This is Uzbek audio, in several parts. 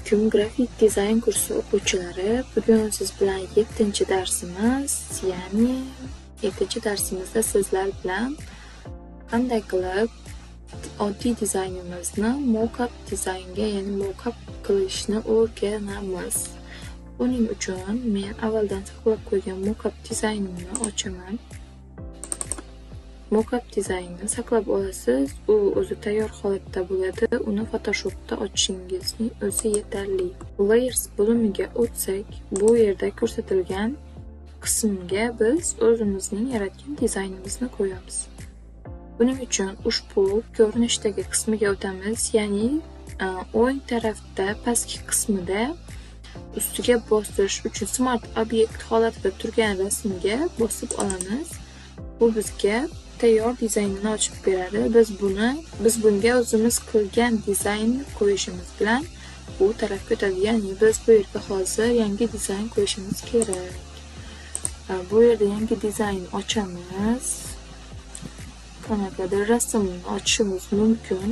alaykum grafik dizayn kursi o'quvchilari. Bugun siz bilan 7-darsimiz, ya'ni 7-darsimizda sizlar bilan qanday qilib oddiy dizaynimizni mockup dizaynga, ya'ni mockup qilishni o'rganamiz. Buning uchun men avvaldan saqlab qo'ygan mockup dizaynimni ochaman. Mockup dizaynni saqlab olasiz, u o'zi tayyor holatda bo'ladi. Uni Photoshopda ochishingizning o'zi yetarli. Layers bo'limiga o'tsak, bu yerda ko'rsatilgan qismga biz o'zimizning yaratgan dizaynimizni qo'yamiz. Buning uchun ushbu ko'rinishdagi qismiga o'tamiz, ya'ni o'ng tarafda pastki qismida ustiga bosirish uchun smart obyekt holatida turgan rasmga bosib olamiz. Bu bizga tayyor dizaynini ochib beradi. Biz bunga o'zimiz qilgan dizaynni qo'yishimiz bilan bu tarafga o'tadi. Ya'ni biz bu yerga hozir yangi dizayn qo'yishimiz kerak. Bu yerda yangi dizayn ochamiz. Qanaqadir rasmni ochishimiz mumkin.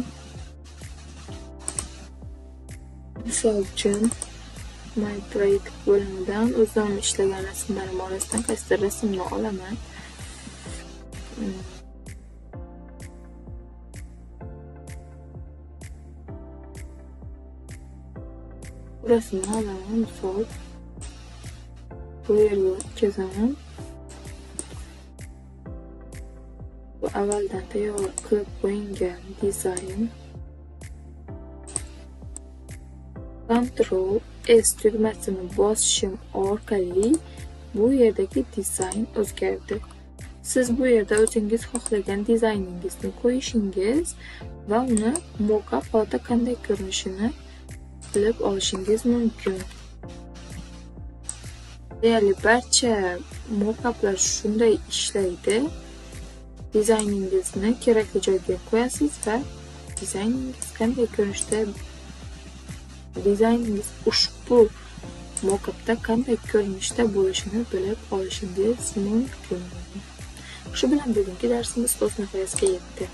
Misol uchun My Project bo'limidan o'zim ishlagan rasmlarim orasidan qaysidir rasmni olaman. Rasmni olaman, misol bu yerga o'tkazaman. Bu avvaldan tayyor qilib qo'yilgan dizayn. Ctrl S tugmasini bosishim orqali bu yerdagi dizayn o'zgardi. Siz bu yerda o'zingiz xohlagan dizayningizni qo'yishingiz va uni mockup holatda qanday ko'rinishini bilib olishingiz mumkin. Deyarli barcha mockuplar shunday ishlaydi. Dizayningizni kerakli joyga qo'yasiz va dizayningiz qanday ko'rinishda, dizayningiz ushbu mockupda qanday ko'rinishda bo'lishini bilib olishingiz mumkin. Shu bilan bugungi darsimiz o'z nihoyasiga yetdi.